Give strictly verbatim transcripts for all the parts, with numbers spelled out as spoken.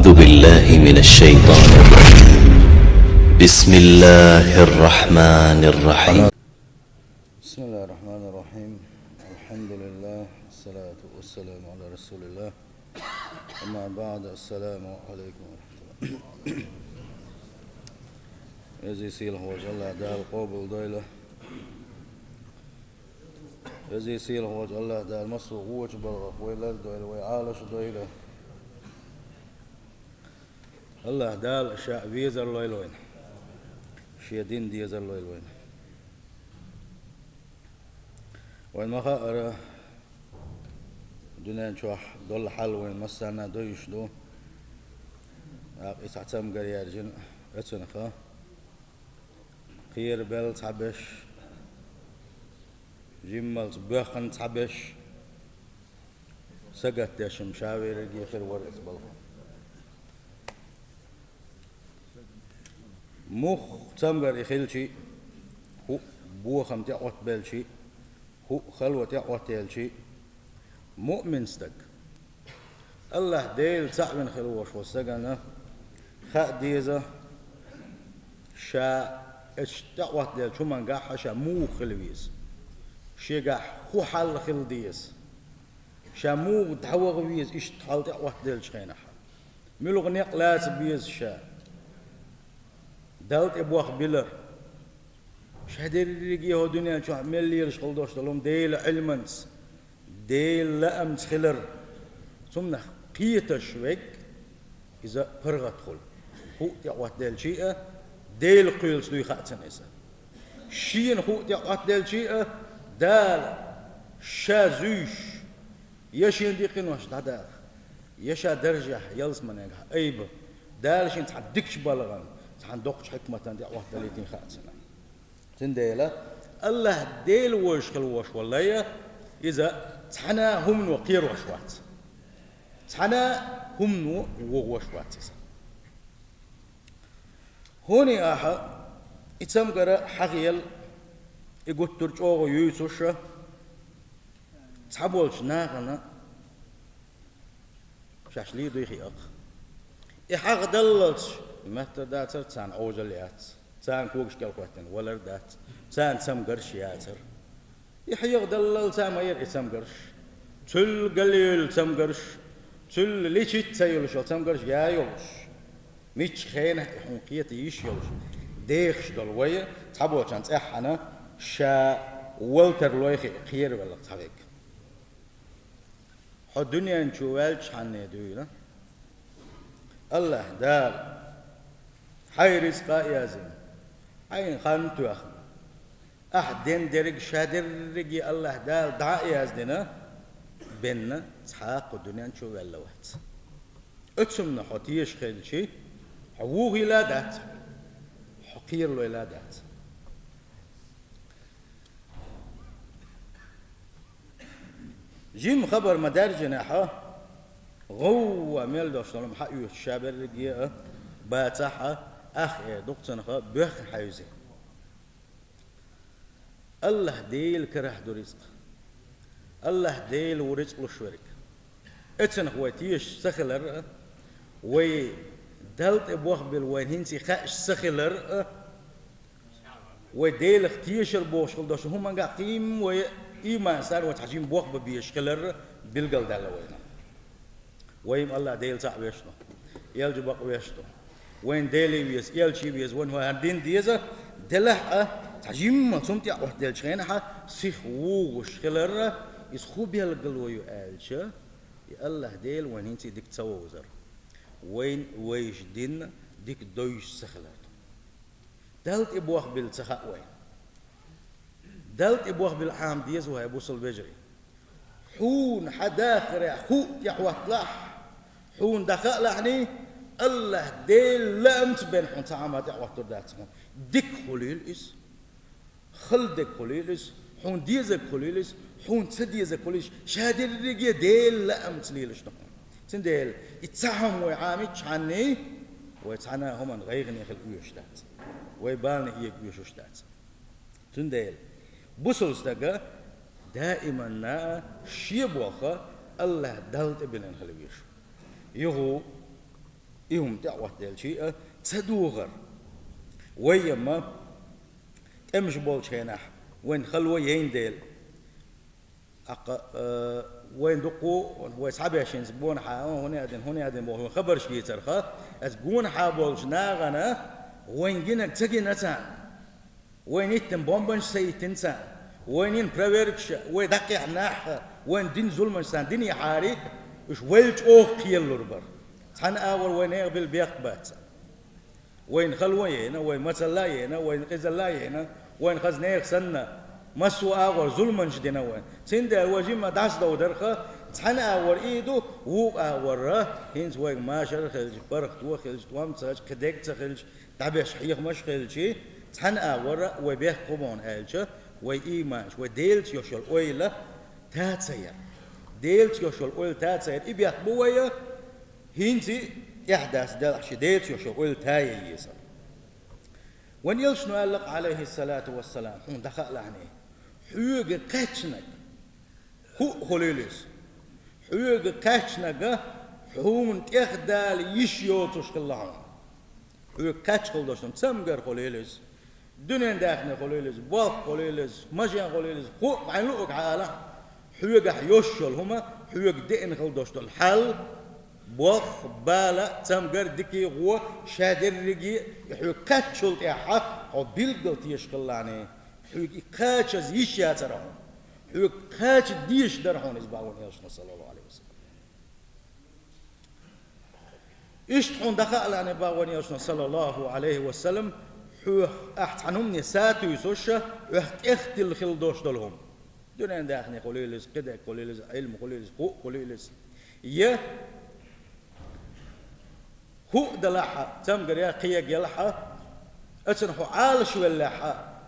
أعوذ بالله من الشيطان الرجيم. بسم الله الرحمن الرحيم. بسم الله الرحمن الرحيم. الحمد لله، والصلاة والسلام على رسول الله. أما بعد، السلام عليكم ورحمة الله. Ezi сийлахьволчу АллахӀ Дала къобалдойла. Ези сийлахьволчу АллахӀ Дала массо а вочу балгӀах вай лардойла, вай Ӏалашдойла. АллахӀ Дала Ша везар лойла вайна. Шен дин дезар лойла вайна. Вайн ма хаара, дуьнен чохь долу хьал вайн массарна а довзуш ду. ТӀаккха и цхьа цамгар яьржина оцунах. Кхерабелла цхьаберш, жиммалц боьхна цхьаберш, сагатдеш-м ша верриге хир вара иза балха. Муха цамгар и хилчий, хӀуъа бохам тӀе Ӏоттабелчий, хӀуъа хало тӀе Ӏоттаелчий, муъмин стаг, АллахӀ Дела цхьаъ вина хила волуш волу стагана хаа деза, ша оцу тӀе Ӏоттаделлачу хӀумангахь ша муха хила веза, шегахь хӀун хьал хила деза, ша муха дӀаваха веза иштта хьал тӀе Ӏоттаделлачу хенахь. Муьлха некъ лаца беза ша? Далла тӀе бохбилар. Ша дерриге а хӀокху дуьнен чохь мел лелаш хила долуш долу хӀума Делан Ӏилманца, Делан лаамца хилар. Цунах кхеташ верг, иза паргӀатхула. ХӀуъа тӀе Ӏоттаделчий а, Делан кхоьлуш дуй хаьа цунна иза. Шена хӀуъа тӀе Ӏоттаделчий а, Дала ша зуьйш, я шен диккхинош дӀадаха, я ша даржехь ялсаманегахь айба, Дала шен цхьа дикачу балгӀан, цхьана доккхачу хьикматан тӀе Ӏоттадалийтина хаьа цунна. Цундела АллахӀ Дела вовзаш хила волуш волу лай, иза цхьана а хӀумано кхерош вац. Цхьана а хӀумано вогӀуш вац иза. ХӀунда аьлча и цамгар хьахийла, и гуттар а чӀогӀа юьйцуш, цхьаболчу нахана шаьш лийр дуй хиъакх. И хьахадаллалц моьттур дацара царна Ӏожалла яц, царна когаш кӀел хӀоьттина валар дац, царна цамгарш яцара. И хьехадаллалц ма яра и цамгарш, цуьлла галъевлла цамгарш, цуьлла личийтта ца йолуш йолу цамгарш я йолуш, мичча хенахь и хьуна кхета йиш йолуш, дехаш долу вай, цхьаболчарна цӀеххьана ша вала тарлой хиъ кхеравелларг цхьаверг. Хьо дуьнен чу ваьллачхьанне дуьйна АллахӀ Дала хьайн рицкъа а яздина, хьайна хан а тоьхна, ахь ден дерг ша дерриге АллахӀ Дала дӀа а яздина, бенна цхьа а кху дуьнен чу ваьлла вац. Оцунна хьо тешаш хилчий, хьо вухийла а дац, хьо кхералойла а дац. Жима хабар ма-даржинехь, гӀовгӀа мел долуш долу хӀума хьаоьцуш ша берриге а бацахь, ахь эр ду-кх цунах боьхна хьаьвзина. АллахӀ Делан карахь ду рицкъ. АллахӀ Дела ву рицкъ луш верг. Оцунах вай тешаш ца хилар а, вай Далла тӀе бохбилла вайна хӀинца хаьаш ца хилар а, вай Делах тешар бохуш хила долуш хӀуманга кхин вай ийман сар вай цхьа жима бохбан безаш хилар билгалдаьлла вайна. Вай-м АллахӀ Дела цхьаъ веш ду, элча бакъ веш ду. Вайна Деле веза, элче веза, вайна хӀара дин деза, делахь а, цхьа жимма цунна тӀе а Ӏоттаделлачу хенахь, сиха вугӀуш хилар, иза хӀун билгало ю аьлча, и АллахӀ Дела вайна хӀинца а дика ца вовзар. Вайна вайша дин дика довзуш ца хилар ду. Далла тӀе бохбилла ца хаьа вайна. Далла тӀе бохбилла Ӏама деза вай, бусалба вежарий. Хьуна хьан дахарехь хӀуъа тӀехӀотталахь, хьуна дӀахаалахьний, АллахӀ Делан лаамца бен хьуна цхьа Ӏама тӀехӀоттур дац хьуна. Дика хуьлийла иза, хала дерг хуьлийла иза, хьуна дезарг хуьлийла иза, хьуна ца дезарг хуьлийла иза, ша дерриге Делан лаамца лелаш ду хьуна. Цундела и цхьа хӀума вай Ӏамийчхьанний, вай цхьана а хӀуманна гӀайгӀане хила оьшуш дац, вай балане эга оьшуш дац. Цундела бусалба стага даиманна а шен болх АллахӀ Далла тӀе биллина хила веза. Юха И хӀума тӀехӀоттаделчи а ца догӀар. Вай ма тӀемаш болчу хенахь, вайн хало яйна дела. ТӀаккха, э, вайн дуккха, вай схьабешинца гонахьа, о, хӀун а дина, хӀун а дина боху, хабарш дийцарха, аса гонахьа болчу нахана вайн гинарг ца гина царна. Вайн йиттина бомбанаш ца йиттина царна, вайн йина проверкаш, вай дӀакхехьа нахьа, вайн дина зуламаш царна динехьара, уьш вайл чӀогӀа кхералур бара. Цхьана агӀор вай нехан билла бехк бац. Вайна хало а яйна, вайна мацалла а яйна, вайна къизалла а яйна, вайна хаза нехан санна, массо а агӀор зуламаш дина вайна. Цундела вай жимма дӀасадовдарха, цхьана агӀор и ду, вукху агӀор хӀинца вайга машар а хилча, паргӀато а хилча, тӀом ца хилча, кхин дерг ца хилча, дӀабеш хьехамаш а хилчи, цхьана агӀор вай бехк хӀун бу аьлча, вай ийманаш, вай Делаца йолуш йолу ойла та ца яр. Делаца йолуш йолу ойла та ца яр. И бехк бу вай, хӀинца тӀаьхьа дац делахь ши Делаца йолуш йолу ойла та яй еза. Вайн элчано аьлла-кх, Ӏалайхиссалату вассалам, хьуна дӀахаалахьаний, хьоьга кхаьчнарг хӀуъа хуьлийла иза. Хьоьга кхаьчнарг хьуна тӀехдала йиш йоцуш хилла хьуна. Хьоьга кхаьчна хила долуш долу цамгар хуьлийла иза. Дуьненан даьхни хуьлийла иза, болх хуьлийла иза, машен хуьлийла иза, хӀуъа, хьайна луъург хьан ала, хьоьгахь йолуш йолу хӀума, хьоьга деана хила долуш долу хьал, болх, бала, цамгар, дика, гӀо, ша дерриге а, и хьоьга кхаьчначул тӀаьхьа хьо билггал тешаш хилахьаний, хьоьга и кхачаза йиш яцара хьуна. Хьоьга кхача дезаш дара хьуна иза, боху вайн элчано, саллаллаху Ӏалайхи ва саллам. Иштта хьуна дӀахаалахьаний, боху вайн элчано, саллаллаху Ӏалайхи ва саллам, хьоьх ахь цхьана хӀумане сатуьйсуш, хьоьх тӀехтилла хила долуш долу хӀума. Дуьненан даьхни хуьлийла иза, кхин дерг хуьлийла иза, Ӏилма хуьлийла иза, хӀуъа хуьлийла иза. Я хӀуъа далахь, цамгар я кхин ерг ялахь, оцунна хьо Ӏалашвеллехь,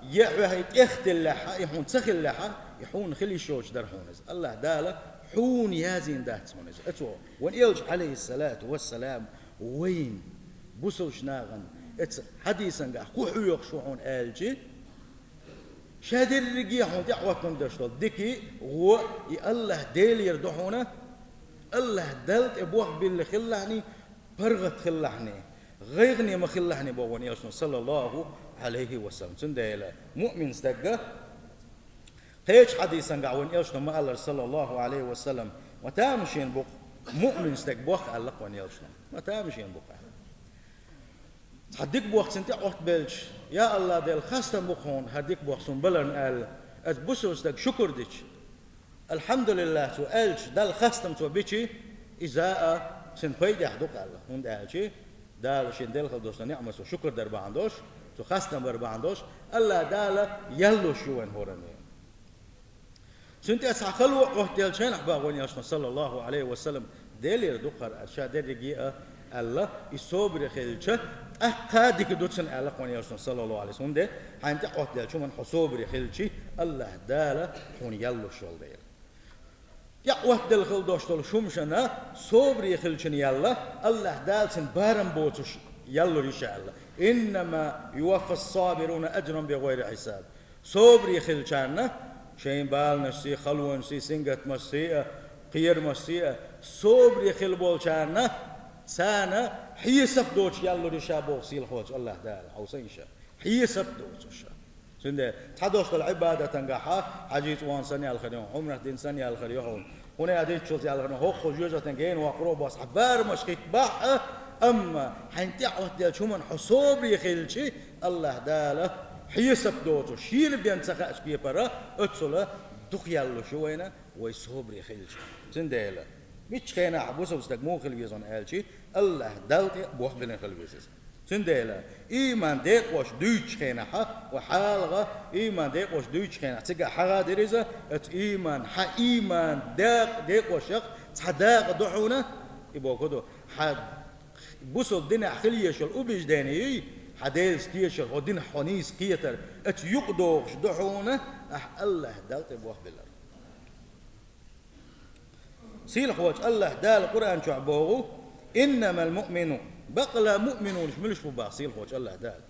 я хьоьх и тӀехтиллехь, и хьуна ца хиллехь, и хьуна хила йиш йоцуш дара хьуна иза. АллахӀ Дала хьуна язйина дац хьуна иза. Оцо, вайн элча, Ӏалайхиссалату вассалам, вайна, бусалба нахана, оцу хьадисангахь хӀун хьоьхуш ву хьуна аьлчи, ша дерриге а хьуна тӀехӀоттун даш долу дика, гӀо, и АллахӀ Делера ду хьуна, АллахӀ Далла тӀе болх билла хилалахьаний, паргӀат хилалахьаний, гӀайгӀане ма хилалахьаний, боху вайн элчано, саллаллаху Ӏалайхи ва саллам. Цундела муъмин стагга, кхечу хьадисангахь вайн элчано ма-аллара, саллаллаху Ӏалайхи ва саллам, ма тамашийна бу-кх муъмин стаг боху аьлла-кх вайн элчано. Ма тамашийна бу-кх аьлла. Цхьа дика боху цунна тӀехӀоттабелча, я АллахӀ Дела, хастам бу-кх хьуна хӀара дика боху суна баларна аьлла, оцу бусалба стага шукур дича, АлхьамдулиллахӀ цо аьлча, Далла хастам цо бичи, иза а цуьнан пайдехь ду-кх аьлла, хӀунда аьлча Дала шена делла хила долчу ниъматана шукур дар бахьана долуш, цо хастам бар бахьана долуш, АллахӀ Дала ял луш ю вайн хӀоранна. Цуьнан тӀе цхьа хало а Ӏоттаделча хенахь, боху вайн элчано, саллаллаху Ӏалайхи ва саллам, Делера ду-кх хӀара, ша дерриге а аьлла, и собаре хилча, тӀаккха дика ду цунна аьлла-кх вайн элчано, саллаллаху Ӏалайхи ва саллам. ХӀунда хьайна тӀехӀоттаделча хӀуманна хьо собаре хилчи, АллахӀ Дала хьуна ял луш йолу дела. ТӀехӀоттаделла хила долуш долу хӀума шена собаре хилча ял, АллахӀ Дала цуьнан барам боцуш ял лур ю ша аьлла. «Иннама юваффас-сабируна ажрахум бигӀайри хьисаб». Собаре хилчарна, шайн баланашций, халонашций, сингаттамашций а, кхерамашций а, собаре хила болчарна, царна хьесап доцуш ял лур ю ша боху сийлахьчу АллахӀ Дала, хьовсийша. Хьесап доцуш. Цундела цхьа долуш долу Ӏибадатангахьа, хьаьжцӀа вахана санна ял хир ю хьуна, Ӏумрат дина санна ял хир ю хьуна, хӀунда аьлча дийцчалц ял хир ю хьуна, хӀокху жоьжахатин генахь воккхур а боху, цхьа барамаш хӀитта бахьа, амма хьайна тӀехӀоттаделча хӀуманна хьо собаре хилчи, АллахӀ Дала хьесап доцуш, шена бен ца хаьачу кепара, оццула дукха ял луш ю вайна, вай собаре хилча. Цундела, миччу хенахь бусалба стаг муха хила веза аьлчи, АллахӀ Далла тӀе болх биллина хила веза иза. Цундела, ийман декъош дуьйцучу хенахьа, ва хьалха ийман декъош дуьйцучу хенахь, цигахь хьагӀа дира иза, оцу ийман, хьан ийман декъ-, декъошах цхьа дакъа ду хьуна, и боху ду, хьан бусалба динехь хила езаш йолу убеждение, хьан Делаца тешар, хьо динах хьо нийса кхетар, оцу юкъадогӀуш ду хьуна, ахь АллахӀ Далла тӀе болх биллар. Сийлахьчу АллахӀ Дала Къуръан чохь боху: «Иннамал муъмину», бакъала муъминунаш муьлш бу боху сийлахьчу АллахӀ Дала.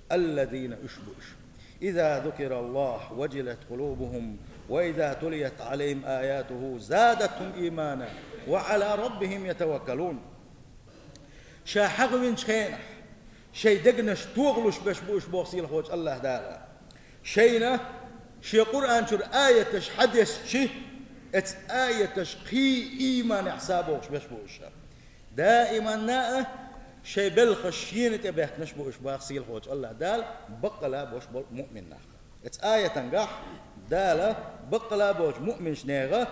«Аллазина», уьш бу уьш. «Иза зукираллаху важилат къулубухум, ва иза тулият Ӏалайхим аятуху задатхум иймана, ва Ӏала раббихим ятаваккалун». Ша хьагӀвинчу хенахь, шайн дегнаш тохалуш беш бу уьш боху сийлахьчу АллахӀ Дала. Шайна Шен Къуръан чуьра аяташ хьадессачи, эцу аяташ кхин ийманехь са бохуш беш бу уьш. Даиманна а шайн белхаш Шена тӀе беттанаш бу уьш боху сийлахьчу АллахӀ Дала, баккъала бохуш болу муъмин нах. Эцу аятангахь Дала баккъала болчу муъминаш нехан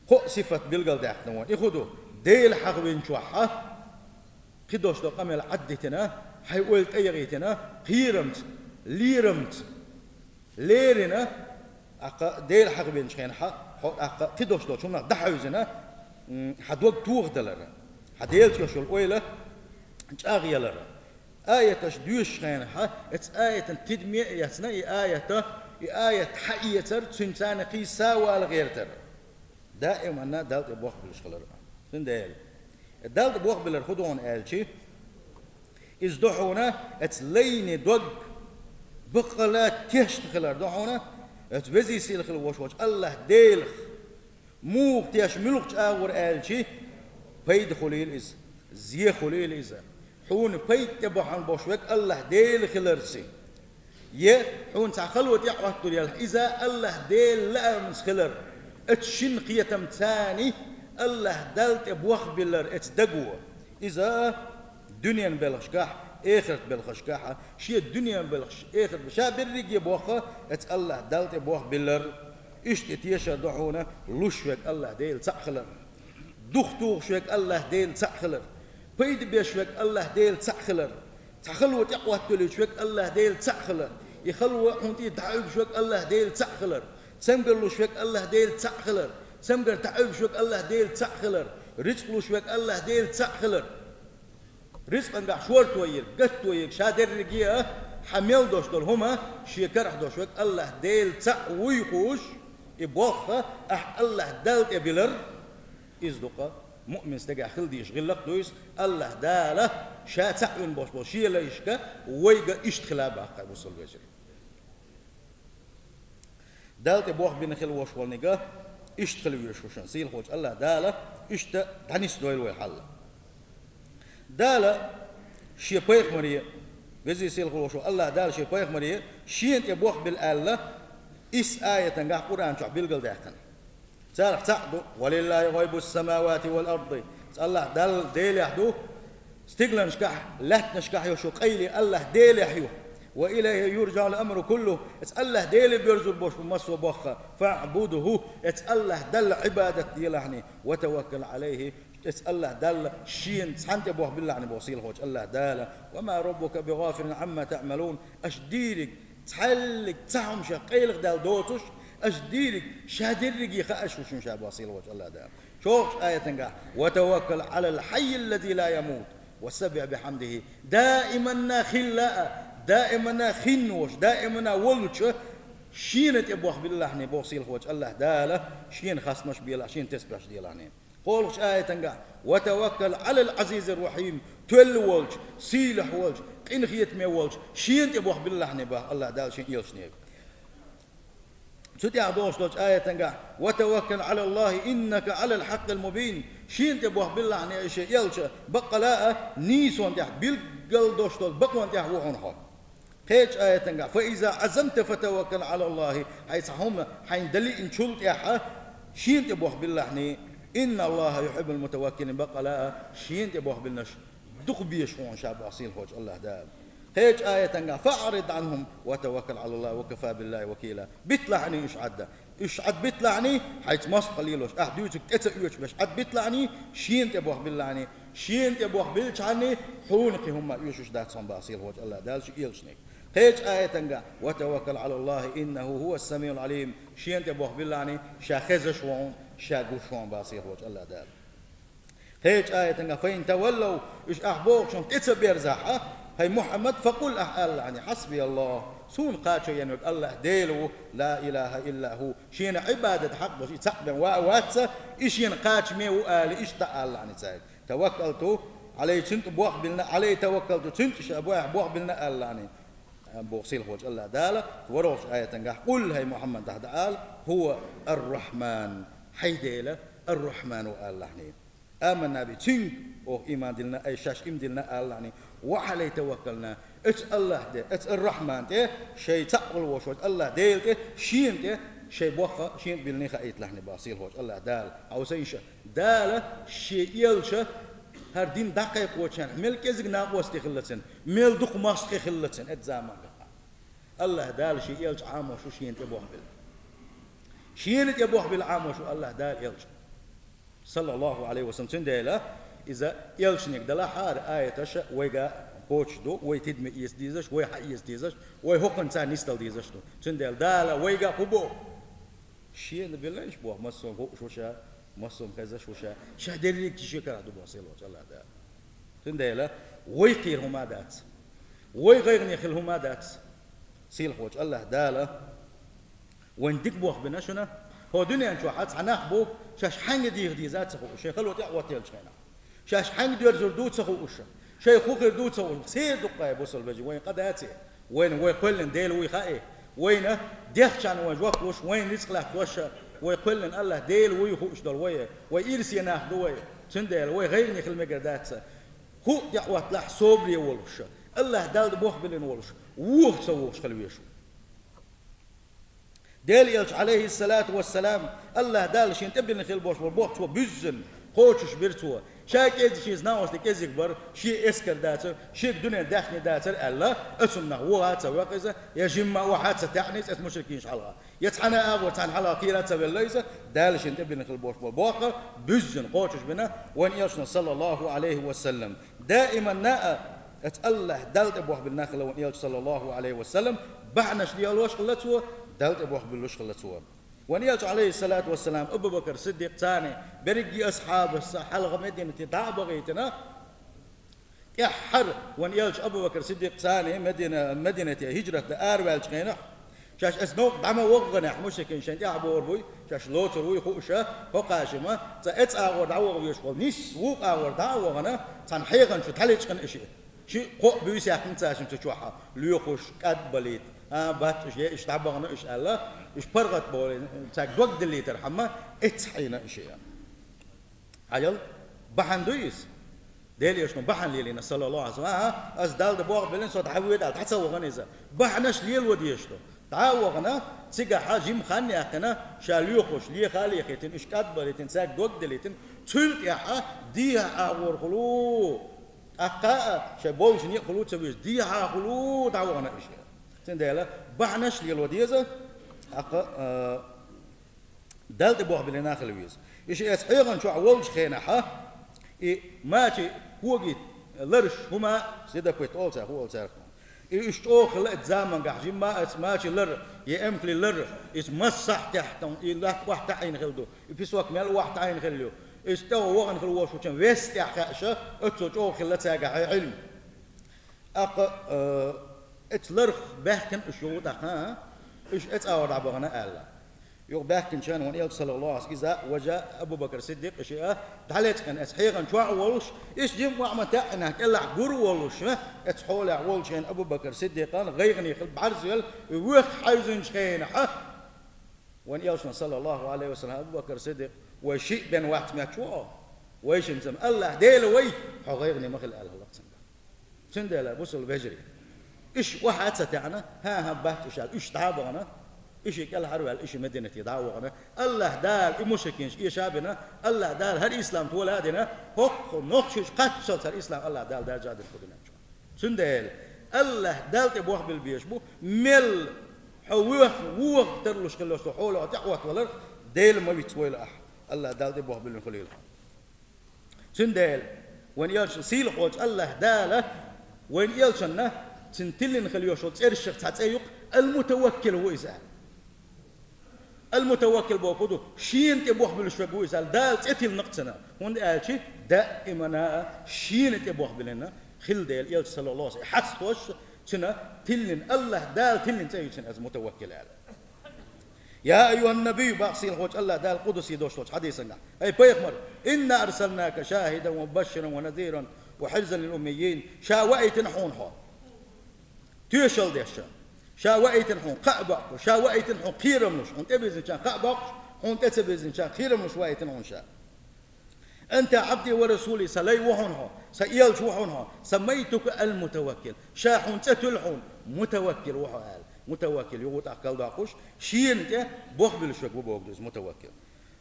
кхо сифат билгалдаьккхина вон. И хӀун ду? Дела хьагӀвинчохь, кхидолуш долу къамел Ӏаддитина, хьайн ойла тӀеяхийтина, кхерамца, лерамца, лерина, тӀаккха Дела хьагӀвинчу хенахь, хьо тӀаккха кхидолуш долчу хӀуманах дӀахьевзина, м, хьан дог тохадалара, хьан Делаца йолуш йолу ойла чӀагӀъялара. Аяташ доьшучу хенахь, эцу аятан тидаме а эцна, и аята, и аят хьаэцар, цуьнца кхин са вала гӀертар. Даиманна Далла тӀе болх буьллуш хилар. Цундела, Далла тӀе болх биллар хӀун ду хьуна аьлчи, иза ду хьуна эцу лайни дог баккъала тешна хилар ду хьуна, эцу везий сийлахь хила волуш волчу АллахӀ Делах муха теш, муьлха чӀагӀвар аьлчи, пайда хуьлийла иза, зе хуьлийла иза. Хьуна пайда тӀе бахьана болуш верг АллахӀ Дела хиларций. Я хьуна цхьа хало тӀе а Ӏоттур елахь, иза АллахӀ Делан лаамца хилар, эцу шина кхетамца АллахӀ Далла тӀе болх биллар эцу даго. Иза дуьненан белхашкахь, эхартан белхашкахь, шен дуьненан белхаш, эхартан, ша берриге болх эцу АллахӀ Далла тӀе болх биллар. Иштта и тешар ду хьуна луш верг АллахӀ Дела цхьаъ хилар, духатухуш верг АллахӀ Дела цхьаъ хилар, пайда беш верг АллахӀ Дела цхьаъ хилар, цхьа хало тӀе а Ӏоттуьлуьйтуш верг АллахӀ Дела цхьаъ хилар, и хало хьуна тӀе дӀаӀуьйгуш верг АллахӀ Дела цхьаъ хилар, цамгар луш верг АллахӀ Дела цхьаъ хилар, цамгар дӀаӀуьйгуш верг АллахӀ Дела цхьаъ хилар, рицкъ луш верг АллахӀ Дела цхьаъ хилар. Рицкъангахь шорто ерг, гатто ерг, ша дерриге а, хьан мел долуш долу хӀума шен карахь долуш верг АллахӀ Дела цхьаъ вуй хууш, и болх ахь АллахӀ Далла тӀе билар, иза ду-кх муъмин стагехь хила дезаш гӀиллакх ду иза, АллахӀ Дала Ша цхьаъ вина болуш болу Шен лайшка вайга иштта хила баккха, бусалба вежарий. Далла тӀе болх бина хила волуш волниг иштта хила везаш ву шуна, сийлахьчу АллахӀ Дала иштта дӀанисдойла вай хьал. Дала Шен пайхамаре, везий сийлахь волуш волу АллахӀ Дала Шен пайхамаре, Шена тӀе болх била аьлла, исс аятангахь Къуръан чохь билгалдаьккхина. Царах цхьаъ ду: «Ва лиллахи гъайбус-самавати вал арди». АллахӀ Далла Делехь ду, стигланашкахь, лаьттанашкахь йолуш йолу къайле АллахӀ Делехь ю. «Ва илайхи юржаул амру куллу». Эцу АллахӀ Деле боьрзур болуш бу массо а болх. «ФаӀбудху», эцу АллахӀ Далла Ӏибадат делахьний, «ва таваккал Ӏалайхи», эцу АллахӀ Далла Шена цхьанна тӀе болх биллахьний боху сийлахьчу АллахӀ Дала. «Ва ма раббука бигъафилин Ӏамма таӀмалун». Аша дийриг, цхьаьллиг, цхьа хӀума шех къайлаха даьлла доцуш, аша дийриг, ша дерриге хууш ву шуна ша боху сийлахьчу АллахӀ Дала. ЧӀогӀачу аятангахь: «Ва таваккал Ӏалал хьаййил лази ла ямут, ва саббихь бихьамдихи». Даиманна хилла а, даиманна хинна волуш, даиманна волчу Шена тӀе болх биллахьний боху сийлахьчу АллахӀ Дала, Шена хастамаш белахь, Шена тесбихьаш делахьний. КхоалгӀачу аятангахь: «Ва таваккал Ӏалал Ӏазизир рахьим», тоьлла волчу, сийлахь волчу, къинхетаме волчу Шена тӀе болх биллахьний боху АллахӀ Дала Шен элчане. Цу тӀехь догӀуш долчу аятангахь: «Ва таваккал Ӏалаллахи иннака Ӏалал хьаккъил мубин». Шена тӀе болх биллахьний, ай Шен элча, баккъала а нийсонна тӀехь, билггал долуш долу бакъонна тӀехь ву хьуна хьо. Кхечу аятангахь: «Фа иза Ӏазамта фатаваккал Ӏалаллахи». Хьайн цхьа хӀума хьайна дан лиъначул тӀаьхьа Шена тӀе болх биллахьний, «Инналлаха юхьиббул мутаваккилин», баккъала а Шена тӀе болх биллинарш дукха безаш ву хьуна ша боху сийлахьчу АллахӀ Дала. Кхечу аятангахь: «ФаӀрид Ӏанхум ва таваккал Ӏалаллахи ва кафа биллахи вакила». Битлахьаний уьш Ӏадда. Уьш Ӏад битлахьаний, хьайца мостагӀа лелош, ахь дуьйцург тӀе ца оьцуш беш Ӏад битлахьаний, Шена тӀе болх биллахьний, Шена тӀе болх биллачхьаний, хьуна кхин хӀумма оьшуш дац хьуна боху сийлахьчу АллахӀ Дала Шен элчане. Кхечу аятангахь: «Ва таваккал Ӏалаллахи иннаху хӀувас-самиӀул Ӏалим». Шена тӀе болх биллахьний, Ша хезаш ву хьуна, Ша гуш ву хьуна боху сийлахьчу АллахӀ Дала. Кхечу аятангахь: «Фа ин таваллав», уьш ахь бохучунах тӀе ца берзахь, хӀай Мухьаммад, «факъул», ахь алалахьаний: «Хьасбияллах», суна кхачо йина верг АллахӀ Дела ву, «ла илаха илла хӀу», Шена Ӏибадат хьакъ долуш и цхьаъ бен ван а вац, и Шена кхачаме ву ала, иштта алалахьаний цаьрга. «Таваккалту Ӏалайхи», цунна тӀе болх биллина, «Ӏалайхи таваккалту», цунна тӀе ша бу ахь болх биллина алалахьаний, боху сийлахьчу АллахӀ Дала. ВорхӀалгӀачу аятангахь: «Къул», хӀай Мухьаммад, ахь дӀаала: «ХӀува ар-Рахьман», хьайн Дела ар-Рахьман ву алалахьаний. آمنا به, цуьнга оха ийман диллина, ай шаьш ийман диллина аьлла, ва Ӏалайхи таваккална, оцу АллахӀ тӀе, оцу Ар-Рахьман тӀе, шайн цхьаъ волуш волчу АллахӀ Дела тӀе, шена тӀе шайн бохам шена тӀе биллина хаийталахь боху сийлахьчу АллахӀ Дала. Хьовсийша, Дала шен элча хӀара дин дӀакхайкхочарна мел кӀезиг накъостий хилла цуьнан, мел дукха мостагӀий хилла цуьнан оцу заманахь. АллахӀ Дала шен элча Ӏамош ву шена тӀе бохбелла. Шена тӀе бохбелла Ӏамош ву АллахӀ Дала элча, саллаллаху Ӏалайхи ва саллам. Цундела иза элчаниг далахьара аяташа вайга кхочуш ду, вай тидаме эца дезаш, вай хьаэца дезаш, вай хӀокхунца нисдала дезаш ду. Цундела Дала вайга хӀун боху? Шена биллина ша боху, массо а хууш ву ша, массо а хезаш ву ша, ша дерриг а шен карахь ду боху сийлахьчу АллахӀ Дала. Цундела вай кхера хӀума дац. Вай гӀайгӀане хила хӀума дац. Сийлахьчу АллахӀ Дала вайна дика бохбина шуна. ХӀокху дуьнен чохь цхьа нах бу, шаьш хьаьнга дийха деза а ца хууш, шайн хало тӀе а хӀоттаеллачу хенахь. Шаьш хьаьнга доьрзур ду а ца хууш, шайн хӀун хир ду а ца хууш, церан дуккха а бусалба вежарий, вайна къа дац и. Вайна вай кхоьллина Дела вуй хаьа. Вайна дехчарна вайна жоп луш, вайна рицкъ латтош а, вай кхоьллина АллахӀ Дела вуй хууш долу вай, вай ирсе нах ду вай. Цундела вай гӀайгӀане хила мегар дац. ХӀуъа тӀе а хӀотталахь собаре волуш, АллахӀ Далла бохбеллина волуш, вуха ца вухуш хила везаш ву. Делан элча, Ӏалайхиссалату вассалам, АллахӀ Дала шена тӀе биллина хила болуш болу бохам цо буьззина кхочуш бира цо. Ша кӀезиг, шен иза накъостий кӀезиг бара, шен эскар дацара, шега дуьненан даьхни дацара аьлла, оцунах вуха а ца воккху иза, я жимма а охьа а ца таьӀна иза оцу мушрикинашна хьалха, я цхьана а агӀор цхьаьна хьалха кхера а ца велла иза, Дала шена тӀе биллина хила болуш болу бохам буьззина кхочуш бина вайн элчано, саллаллаху Ӏалайхи ва саллам. Даиманна а оцу АллахӀ Далла тӀе бохбеллина хилла вайн элча, саллаллаху Ӏалайхи ва саллам, бахьанаш лелош хилла цо, Далла тӀе бохбуьйлуш хилла цо. Вайн элча, Ӏалайхиссалату вассалам, Абу-Бакр Сиддикъ, царна берриге а асхьабаш а хьалха Мединате дӀа а бахийтина, тӀаьххьара вайн элча Абу-Бакр Сиддикъ, царна Медина-, Мединате хӀижрат дан араваьллачу хенахь, шаьш оцу новкъа дӀа ма вахханехь, мушрикийн шайн тӀаьхьа богӀур буй, шаьш лоцур вуй хууш, хӀокху хана шима, цкъа оцу агӀор дӀа а ваха везаш волу, нийсса вукху агӀор дӀа а вахана, цхьана хьехана чу дӀалечкъина и шиъ. Шиъ, кхоъ, буьйса яьккхина цаьршимма цу чохь, лоьхуш, кӀадбалийта, а, бац уьш, е уьш дӀабахана уьш аьлла, уьш паргӀат бохийна, цаьрга дог диллийтархьама, эццахь Ӏийна и шиъ. Хьажал, бахьана дуй иза? Делан элчано бахьана лелийна, саллаллаху Ӏалайхи ва саллам, а, аса Далла тӀе бохбеллина, со дӀавоьду аьлла, дӀа ца вахана иза. Бахьанаш лело дезаш ду. ДӀа а вахана, цигахь жима хан яьккхина, ша лоьхуш, леха а лехийтина, уьш кӀадбалийтина, цаьрга дог диллийтина, цул тӀаьхьа дехьа агӀор хуьлу. ТӀаккха а шайн болчу некъахула ца веза, дехьахула дӀавахана и шиъ. Цундела бахьанаш лело деза, тӀаккха, а, Далла тӀе бохбеллина хила веза. И шиъ оцу хьехана чохь волчу хенахь, и мачийн когий лараш, хӀума, следопыт олу цара, хӀун олу цара. И уьш чӀогӀа хилла оцу заманахь, жимма а оцу мачийн лар, я эмкалийн лар, иза массахь а тӀехь, и латта охьатаӀийна хилла ду, и песок мел охьатаӀийна хилла ю. Иза тӀе вахана хила волуш волчун веста тӀехь хууш, оццул чӀогӀа хилла цаьргахь Ӏилма. ТӀаккха, э, оцу ларх баьхкина уьш юха тӀаккха, а? Уьш оцу агӀор дӀабахана аьлла. Юха баьхкинчу хенахь вайн элча, саллаллаху Ӏалайхи ва саллам, иза важа Абу-Бакр Сиддикъ и шиъ дӀалечкъина оцу хьехана чохь а волуш, иза жимма охьа ма таьӀинехь кӀелахь гур а волуш, оцу хьолехь волчу хенахь Абу-Бакр Сиддикъан гӀайгӀане хила бӀарзвелла, и вуьйхка хьаьвзинчу хенахь, вайн элчано, саллаллаху Ӏалайхи ва саллам, Абу-Бакр Сиддикъ, вай шиъ бен вац моьттуш ву хьо? Вайшимма АллахӀ Дела вай, хьо гӀайгӀане ма хила аьлла хилла цуьнга. Цундела, бусалба вежарий, уьш охьа а ца таьӀна, хӀан-хӀа, бац уьш аьлла, уьш дӀа а бахана, и шиъ кӀелхьарваьлла, и шиъ Мединате дӀа а вахана, АллахӀ Дала и мушрикинаш эша а бина, АллахӀ Дала хӀара ислам тола а дина, хӀокху нохчийчу кхаччалц хӀара ислам АллахӀ Дала даржа а дина кху дуьнен чохь. Цундела, АллахӀ Далла тӀе бохбелла безаш бу, мел хьо вуьйхка, вуьйхка тарлуш хилла долу хьолехь тӀехӀоттаваларх, Дела ма виц войла ахь, АллахӀ Далла тӀе бохбеллина хуьлийла хьо. Цундела, вайн элча, сийлахьчу АллахӀ Дала вайн элчанна, цуьнан тиллина хила йолуш йолу цӀерашах цхьа цӀе ю-кх, Ал-Мутаваккил ву иза аьлла. Ал-Мутаваккил бохург хӀун ду? Шена тӀе бохбуьйлуш верг ву иза аьлла, Дала цӀе тиллина-кх цунах. ХӀунда аьлча даимана а шена тӀе бохбеллина хилла дела, элча, саллаллаху Ӏалайхи ва саллам, хьасташ цуьнан тиллина, АллахӀ Дала тиллина цӀе ю цуьнан, иза Мутаваккил аьлла. Я айюхӀан-набий, боху сийлахьчу АллахӀ Дала къудси долуш долчу хьадисехь: «Ай пайхамар, инна арсалнака шахӀидан ва мубашширан ва назиран ва хьирзан лил-уммиййин». Ша ваийтина хьуна хьо, тоьшалла деш ша. Ша ваийтина хьуна кхаъ боккхуш, ша ваийтина хьуна кхерам луш, хьуна тӀебирзинчарна кхаъ боккхуш, хьуна тӀе ца бирзинчарна кхерам луш ваийтина хьуна ша. أنت عبدي ورسولي, сан лай ву хьуна хьо, сан элча ву хьуна хьо, سميتك المتوكل, ша хьуна цӀе туьллу хьуна, мутаваккил ву хьо аьлла. Мутаваккил юха тӀаккха кхалдоккхуш, шена тӀе бохбуьллуш верг ву бохург ду иза мутаваккил.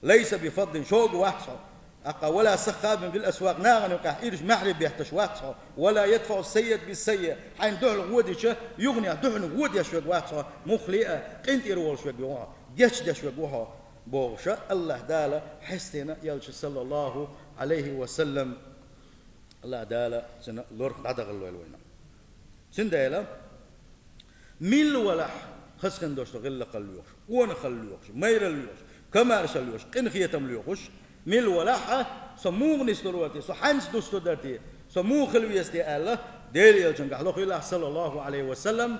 ليس بفظ, шога вац хьо, тӀаккха, ولا سخاب بالأسواق, нахана юкъахь ирча маьхьарий бетташ вац хьо, ولا يدفع السيئة بالسيئة, хьайна дуьхьал гӀо дича, юханехьа дуьхьал гӀо деш верг вац хьо, муххале а къинтӀера волуш верг ву хьо, гечдеш верг ву хьо, бохуша, АллахӀ Дала хьестина элча, صلى الله عليه وسلم, АллахӀ Дала цуьнан лорах дӀадахалойла вайна. Цундела, милла валахь, хазахина долуш ду гӀиллакхалла лоьхуш, къонахалла лоьхуш, майралла лоьхуш, комаьршалла лоьхуш, къинхетам лоьхуш, милла валахь, со муха нислур вара те, со хьаьнца дуссур дара те, со муха хила веза те аьлла, Делан элчангахь лохуьйлахь, صلى الله عليه وسلم,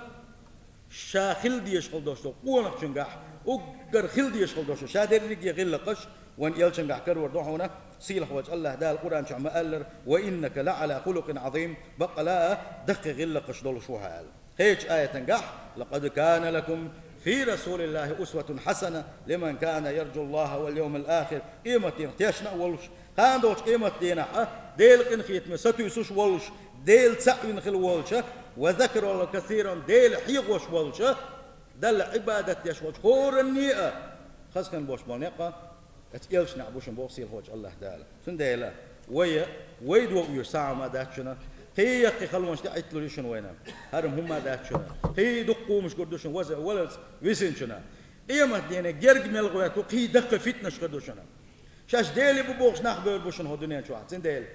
ша хила дезаш хила долуш долу къонахчуьнгахь, уггар хила дезаш хила долуш, ша дерриге гӀиллакхаш, вайн элчангахь карор ду хьуна, сийлахь волчу АллахӀ Дала Къуръан чохь ма-аллара: وإنك لعلى خلق عظيم, баккъала а даккхий гӀиллакхаш долуш ву хьо аьлла. Кхечу аятангахь: لقد كان لكم في رسول الله أسوة حسنة لمن كان يرجو الله واليوم الآخر, къематдийнах тешна а волуш, кхана долчу къематдийнахь а Делан къинхетаме сатуьйсуш а волуш, Дела цхьаъ вина хила волча, وذكر الله كثيرا, Дела хьехош волча, Далла Ӏибадат деш волча хӀоранне а хазахина болуш болу некъ а оцу элчанехь бу шуна боху сийлахь волчу АллахӀ Дала. Цундела вай, вай догӀу оьшу цхьа а хӀума дац шуна, кхин яккхий халонаш тӀе Ӏитталур ю шуна вайна, хӀара хӀума дац шуна, кхин дукха хӀумаш гур ду шуна ваза валарца висинчунна. Къематдене герга мел гӀоьрту, кхин даккхий фитнаш хир ду шуна. Шаьш Дела бу бохуш нах бевр бу шуна хӀокху дуьнен чохь. Цундела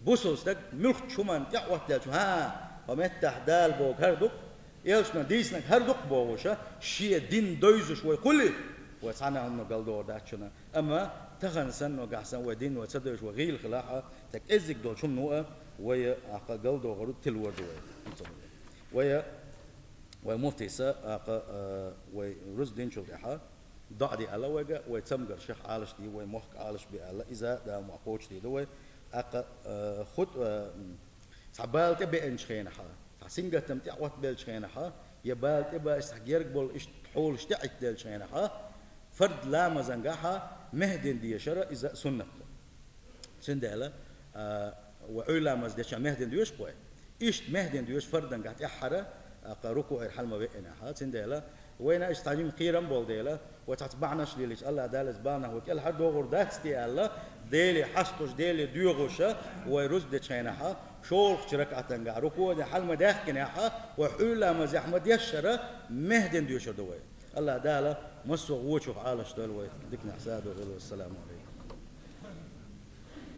бусалба стаг муьлххачу хӀуманна тӀе а Ӏоттаелча: «ХӀан, хьо меттахь Дала бохург хӀара ду-кх, элчано дийцинарг хӀара ду-кх», — бохуша, шен дин девзаш вай хили, вай цхьана а хӀумано галдохур дац шуна. Амма тахана санна, нагахь санна вай дин вай ца девзаш, вай гӀийла хилахь а, цхьа кӀеззиг долчу хӀумано а вай, тӀаккха, галдохур ду, тилор ду вай. Вай, вай муфтийс, тӀаккха, а, вай рузба динчул тӀаьхьа доӀа де аьлла вайга, вай цамгаршкахь Ӏалашде, вай мохк Ӏалашбе аьлла, иза Дала мохь кхочушдийр ду вай. ТӀаккха, а, хут-, а, м, цхьа бала тӀе беанчу хенахь, цхьа сингаттам тӀе Ӏоттабеллачу хенахь, я бала тӀе баьлча цхьа герга болу иштта хьолаш тӀе Ӏиттаделлачу хенахь, фард ламазангахь мехдин дешар иза суннат ду. Цундела, а, вай Ӏуьйра ламаз дечохь мехдин доьшу-кх вай. Иштта мехдин доьшу фардангахь тӀаьххьара, тӀаккха рукуӀера хьала ма веанехь. Цундела вайна иштта цхьа жима кхерам болу дела, вай цхьацца бахьанаш лелийча, АллахӀ Дала иза бахьанах вай кӀелхьардохур дац те аьлла, Деле хьастуш, Деле доьхуш, вай рузба дечу хенахь, шолгӀачу ракаӀатангахь рукуӀе хьала ма даьхкинехь, вай Ӏуьйра ламазехь ма дешшара мехдин доьшур ду вай. АллахӀ Дала массо а вочух Ӏалашдойла вай, диканехь садо хила. Вассаламу Ӏалайкум.